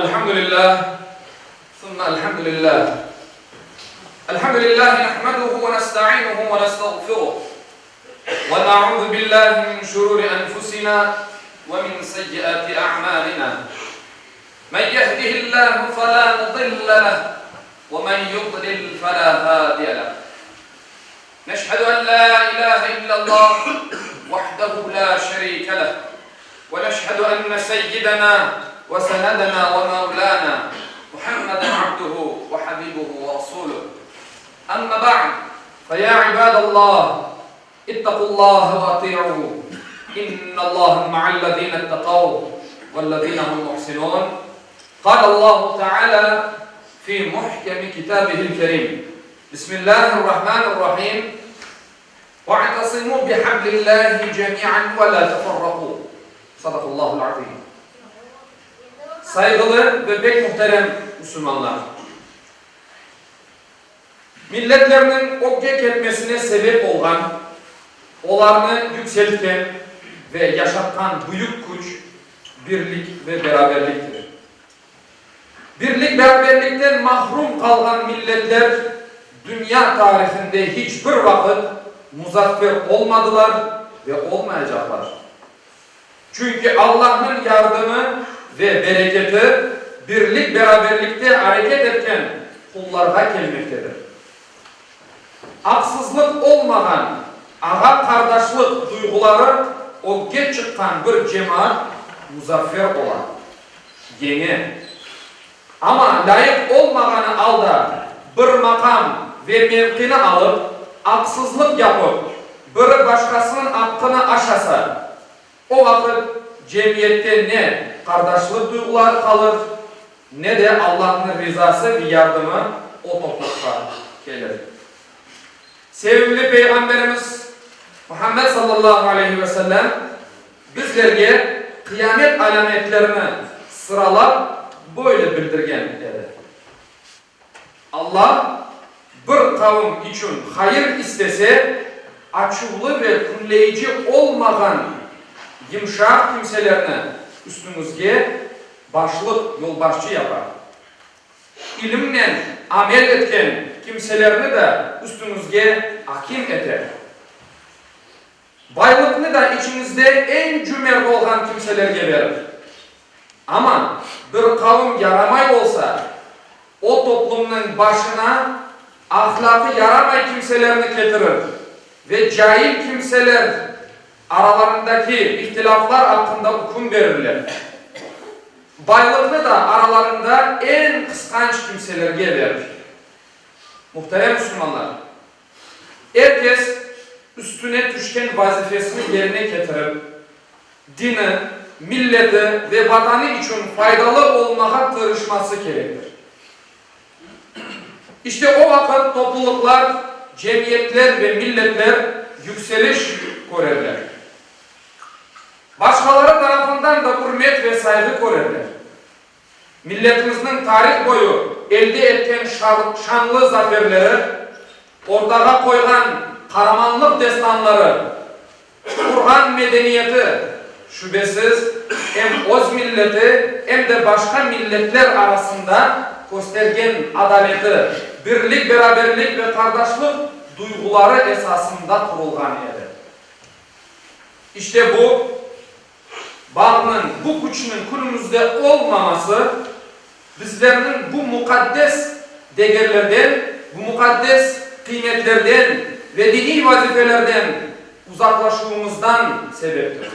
Elhamdülillah, sümme elhamdülillah. Elhamdülillahi nahmeduhu ve nestainuhu ve nestağfiruh. Ve na'uzu billahi min şururi enfusina ve min seyyiati a'malina. Men yehdihillahu felâ mudille leh ve men yudlil felâ hâdiye leh. Neşhedü en lâ ilâhe illallah vahdehu lâ şerîke leh ve neşhedü enne seyyidena ve senedena ve mevlâna Muhammeden abduhu ve habibuhu ve rasûluh. Amma ba'd, fe yâ ibâdallah, ittaqullâhe ve atî'û, innallâhe ma'allezîne ittekav vellezîne hum muhsinûn. Kâlallâhu teâlâ fî muhkemi kitâbihil kerîm, Bismillâhirrahmânirrahîm, Ve'tesimû bihablillâhi cemî'an ve lâ teferrakû. Sadakallâhul azîm. Sayğılı ve pek muhterem musulmanlar! Milletlerniñ ögge ketmesine sebep olğan, olarnı yükseltken ve yaşatqan büyük küç birlik ve beraberliktir. Birlik-beraberlikten mahrum qalğan milletler dünya tarihinde hiç bir vaqıt muzaffer olmadılar ve olmayacaqlar. Çünki Allahnıñ yardımı ve bereketi birlik-beraberlikte areket etken qullarğa kelmektedir. Aqsızlıq olmağan ağa-qardaşlıq duyğuları ögge çıqqan bir cemaat muzaffer ola, yeñe. Amma lâyıq olmağanı alda bir maqam ve mevqini alıp, aqsızlıq yapıp, biri başqasınıñ aqqını aşasa, o vaqıt cemiyette ne qardaşlıq duyğuları qalır, ne de Allahnıñ rizası ve yardımı o toplaqqa kelir. Sevimli Peyğamberimiz Muhammed sallallahu aleyhi ve sellem bizlerge qıyamet alâmetlerini sıralap böyle bildirgen edi, Allah bir qavm içün hayır istese, açuvlı ve künleyici olmağan yımşaq kimselerni üstüñizge başlıq, yolbaşçı yapar. İlimnen amel etken kimselerni de üstüñizge akim eter. Baylıqnı da içiñizde eñ cümert olğan kimselerge berir. Amma bir qavm yaramay olsa, o toplumnıñ başına ahlâqı yaramay kimselerni ketirir ve cail kimseler aralarındaki ihtilâflar aqqında üküm berirler. Baylıqnı da aralarında eñ qısqanç kimselerge verir. Muhterem musulmanlar! Er kes üstüne tüşken vazifesini yerine ketirip, dini, milleti ve Vatanı içün faydalı olmağa tırışması kerektir. İşte o vaqıt toplulıqlar, cemiyetler ve milletler yükseliş körerler. Başqaları tarafından da ürmet ve sayğı körerler. Milletimizniñ tarih boyu elde etken şanlı zaferleri, ortağa qoyğan qaramanlıq destanları, qurğan medeniyeti, şübesiz, em öz milleti, em de başqa milletler arasında köstergen adaleti, birlik-beraberlik ve qardaşlıq duyğuları esasında qurulğan edi. İşte bu Bağnıñ, bu küçniñ künümizde olmaması bizlerniñ bu muqaddes degerlerden, bu muqaddes qıymetlerden ve diniy vazifelerden uzaqlaşuvımızdan sebeptir.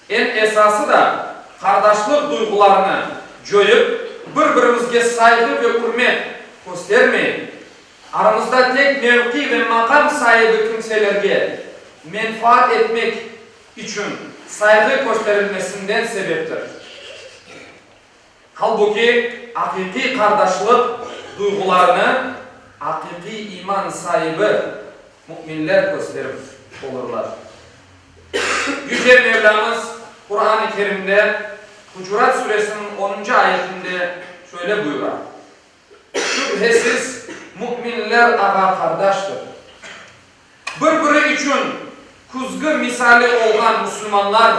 Eñ esası da, qardaşlıq duyğularını coyıp, bir-birimizge sayğı ve ürmet köstermeyip, aramızda tek mevqi ve maqam saibi kimselerge menfaat etmek içün sayğı kösterilmesinden sebeptir. Halbuki, aqiqiy qardaşlıq duyğularını aqiqiy iman saibi müminler kösterip olurlar. Yüce Mevlâmız Quran-ı Kerimde Hucurat suresiniñ onuncı ayetinde şöyle buyura, Şübhesiz, müminler ağa-qardaştır. Bir-biri içün küzgü misali olğan musulmanlar.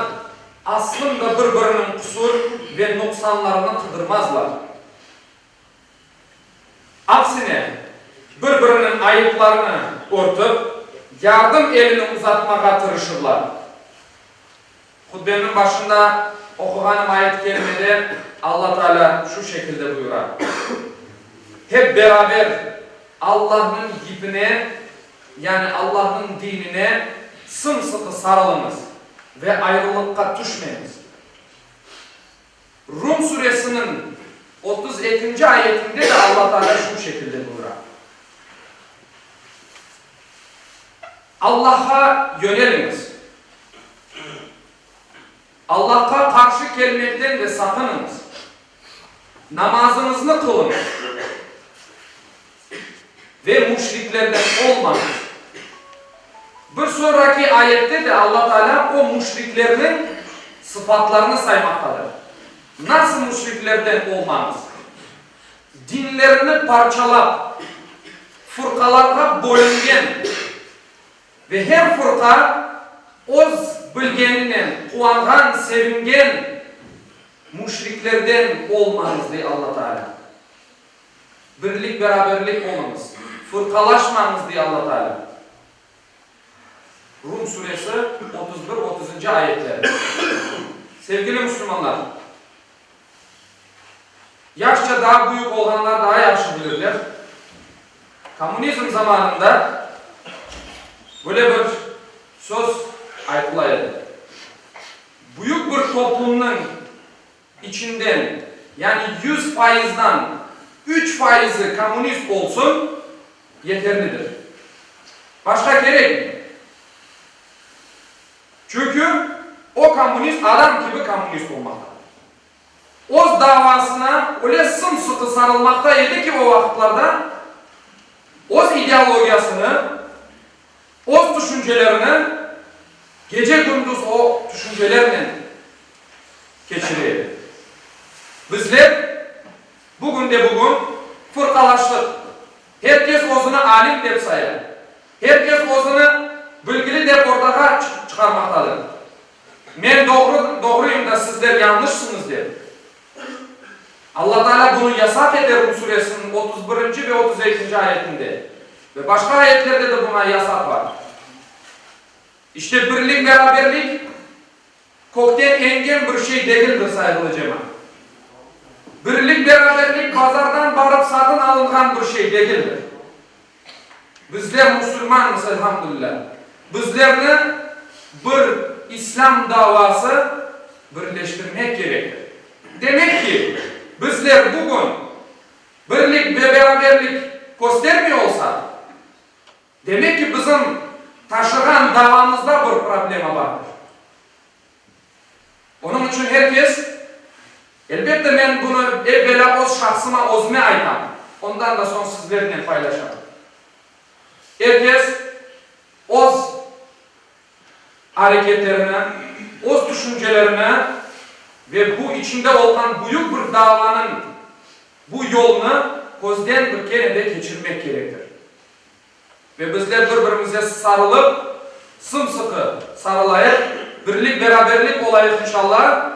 Aslında bir-biriniñ qusur ve nuqsanlarını qıdırmazlar. Aksine, bir-biriniñ ayıplarını örtip, yardım elini uzatmağa tırışırlar. Hutbemniñ başında oquğanım ayet-i kerimede Alla Taalâ şu şekilde buyura, Hep beraber Allahnıñ yipine, yani Allahnıñ dinine sımsıqı sarılıñız ve ayrılıqqa tüşmeñiz. Rum suresiniñ 30 ekinci ayetinde de Alla Taalâ şu şekilde buyura, Allahqa yöneliñiz, Allahqa qarşı kelmekten de saqınıñız, namazıñıznı qılıñız ve müşriklerden olmañız. Bir soñraki ayette de Alla Taalâ o müşriklerniñ sıfatlarını saymaqtadır. Nasıl müşriklerden olmañız? Dinlerini parçalap, fırqalarğa bölüngen ve her fırqa öz bilgeninen quvanğan, sevingen müşriklerden olmañız, dey Alla Taalâ. Birlik-beraberlik oluñız, fırqalaşmañız, dey Alla Taalâ. Rum suresi, 31, otuzıncı ayetleri. Sevgili musulmanlar! Yaşça daa büyük olğanlar daa yahşı bilirler, kommunizm zamanında böyle bir söz aytıla edi, Büyük bir toplumnıñ içinden, yani yüz fayızdan üç fayızı kommunist olsun, yeterlidir. Başqa kerekmey. Çünki o kommunist adam kibi kommunist olmaqtadır. Öz davasına öyle sımsıqı sarılmaqta edi ki o vaqıtlarda öz ideologiyasını, öz tüşüncelerini gece-kündüz o tüşüncelernen keçire edi. Bizler bugünde-bugün fırqalaştıq. Her kes özüni alim dep saya. Her kes özüni bilgili dep ortağa çıqarmaqtadır. Men doğru, doğruyım da sizler yañlışsıñız dep. Alla Taalâ bunı yasaq ete Rum suresiniñ 30 birinci ve 32 nci ayetinde. Ve başqa ayetlerde de buña yasaq bar. İşte birlik, beraberlik kökten engen bir şey degildir, sayğılı cemaat. Birlik, beraberlik bazardan barıp satın alınğan bir şey degildir. Bizler musulmanmız, elhamdülilâ. Bizlerni bir İslâm davası birleştirmek kerektir. Demek ki, bizler bugün birlik ve beraberlik köstermey olsaq, demek ki, bizim taşığan davamızda bir problema bardır. Onıñ içün her kes, elbette men bunı evvelâ öz şahsıma, özüme aytam, ondan da soñ sizlernen paylaşam. Er kes öz areketlerini, öz tüşüncelerini ve bu içinde olğan büyük bir davanıñ bu yolunı közden bir kere de keçirmek kerektir. Ve bizler bir-birimize sarılıp, sımsıqı sarılayıq, birlik-beraberlik olayıq inşallah,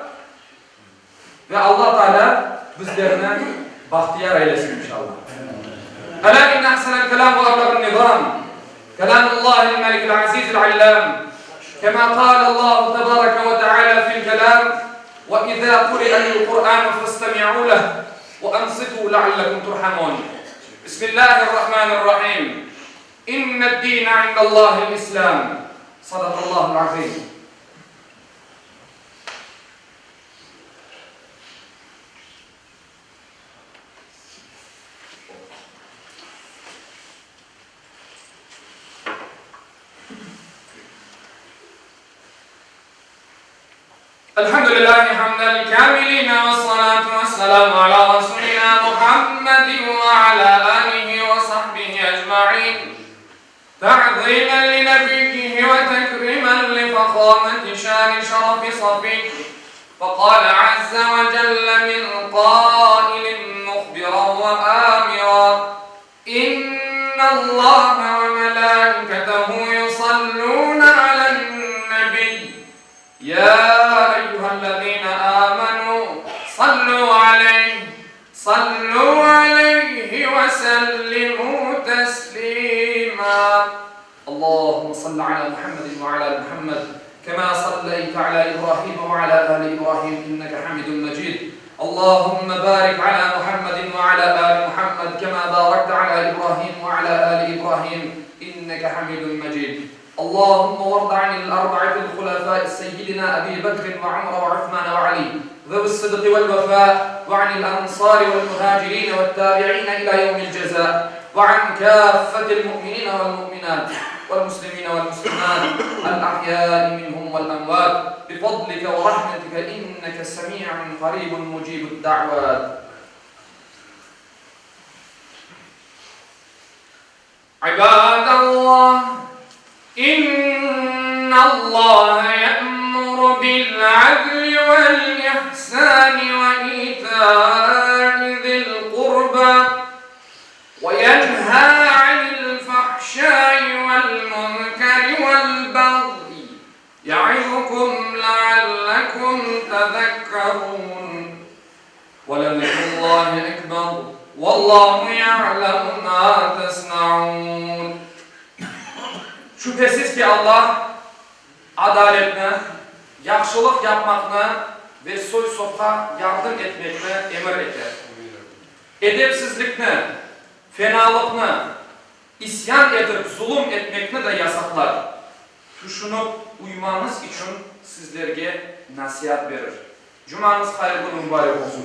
ve Alla Taalâ bizlerni bahtiyar eylesin inşallah. Elâ inne ahsenel kelâm ve eblağın nizâm, kelâmullâhil melikil azîzil allâm, kemâ kâlellâhu tebâreke ve teâlâ fil kelâm, ve izâ kuri'el Kur'ânu festemi'û leh ve ansitû leallekum turhamûn. Bismillahirrahmanirrahim. İnned-dîne indallâhil-İslâm. Sadakallâhul azîm. Elhamdülillahi hamdel kâmiline ve salâtu ve selâmu alâ Rasûlinâ Muhammedin ve alâ âlihi ve sahbihi ecmaîn. Ta'zîmen li nebiyyihi ve tekrîmen li fehâmeti şâni şerefi safîh. Feqâle azze ve celle min qâilin muhbiran ve âmira, İnnallâhe ve melâiketehu yusallûne alen-nebiy. Ya eyyühellezîne. ala Muhammedin ve ala ali Muhammed, kema sallayte ala İbrahim ve ala ali İbrahim inneke Hamidun Mecid. Allahümme barik ala Muhammedin ve ala ali Muhammed, kema barakte ala İbrahim ve ala ali İbrahim inneke Hamidun Mecid. Allahümme varda anil arba'atil hulefai seyyidina Ebi Bekrin ve Umar ve Uthman ve Ali zevi's-sıdqi vel-vefa ve anil ensari vel-muhacirin ve't-tabi'in ila yevmil ceza ve an kâffetil mu'minine vel-mu'minat vel-muslimine vel-muslimat el-ahyai minhum vel-emvat bifadlike ve rahmetike inneke semi'un qaribun mucibud-da'vat. İbadallah, İnnallâhe ye'muru bil-adli vel-ihsâni ve itâi zil-qurbâ ve yenhâ anil-fahşâi vel-münkeri vel-bagyi ye'izukum leallekum tezekkerûn. Ve lezikrullâhi ekber, vallâhu ya'lemu mâ tesna'ûn. Şübhesiz ki, Allah adaletni, yahşılıq yapmaqnı ve soy-sopqa yardım etmekni emir eter. Edepsizlikni, fenalıqnı, isyan etip zulum etmekni de yasaqlar. Tüşünip uymañız içün sizlerge nasiat berir. Cumañız hayırlı ve mübarek olsun!